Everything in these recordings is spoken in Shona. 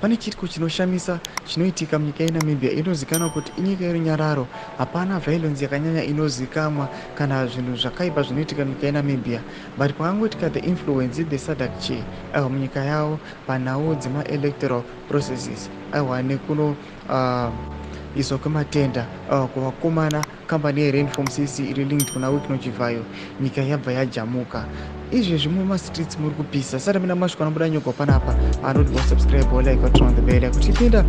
Pane chiitiko chinoshamisa chinoitika munyika yeNamibia inozikanwa kuti inyika yerunyararo. Hapana violence yakanyanya inozikamwa kana zvinhu zvakaipa zvinoitika munyika yeNamibia, but pakangoitika the influence, the SADC chair, aiwa, munyika yavo panhau dzemaelectoral processes, aiwa, nekuno iswa kwematender kuvakomana, kambani yeRainform CC iri linked kuna Wicknell Chivayo, nyika yabva yajamuka. Izvezvi mumastreets muri kupisa. Sati mina masviko anobuda nyogwa panapa, anoti wasubscribe, walike, waturn on the bell kuti ipinda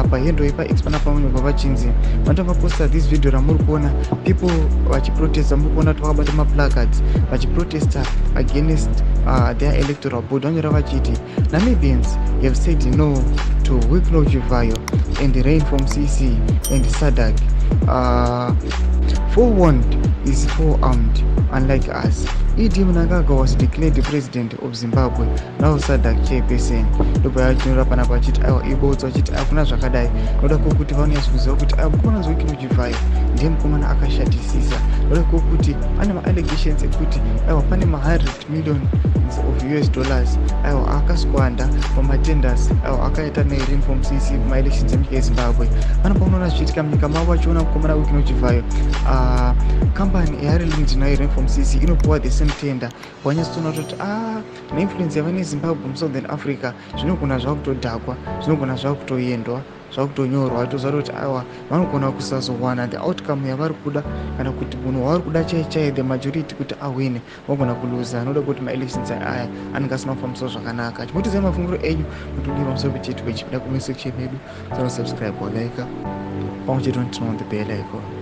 pahandle yepaX panapa munyogwa vachinzi vanoti vaposta this video ramuri kuona people vachiprotesta. Muri kuona kuti vakabata maplacards vachiprotesta against their electoral board. Vanyora vachiti, "Namibians have said no to Wicknell Chivayo and Rainform CC and SADC. Forewarned is forearmed. Unlike us, ED Mnangagwa was declared the president of Zimbabwe, now SADC chairperson." Ndobva yachinyora panapa achiti, aiwa, ibotso, achiti hakuna zvakadai. Noda kwokuti vanonyatso kuziva kuti aiwa, mukomana Wicknell Chivayo ndiye mukomana akashatisisa. Noda kwokuti ane maallegations ekuti, aiwa, pane ma100 million of US dollars, aiwa, akasquander pamatenders, aiwa, akaita neRainform CC pamaelections emunyika yeZimbabwe. Pano paunoona zvichiitika munyika mavo, vachiona mukomana Wicknell Chivayo, kambani yaari linked nayo, Rainform CC, inopiwa the same tender. Wanyatsotoona kutoti a neinfluence yava neZimbabwe muSouthern Africa, zvinogona zvakutodhakwa, zvinogona zvakutoendwa, zvakutonyorwa. Toziva kuti, aiwa, vanogona kusazowana the outcome yavari kuda, kana kuti munhu wavari kuda chai chai, the majority, kuti awine, vagona kuluza, noda kuti maelections aya anenge asina kufambiswa zvakanaka. Chimbotiziva mafungiro enyu mutodii pamusoro pechiitiko ichi. Pinda comment section yedu, sanosubscribe, walike, pamwe chete noturn on the bell icon.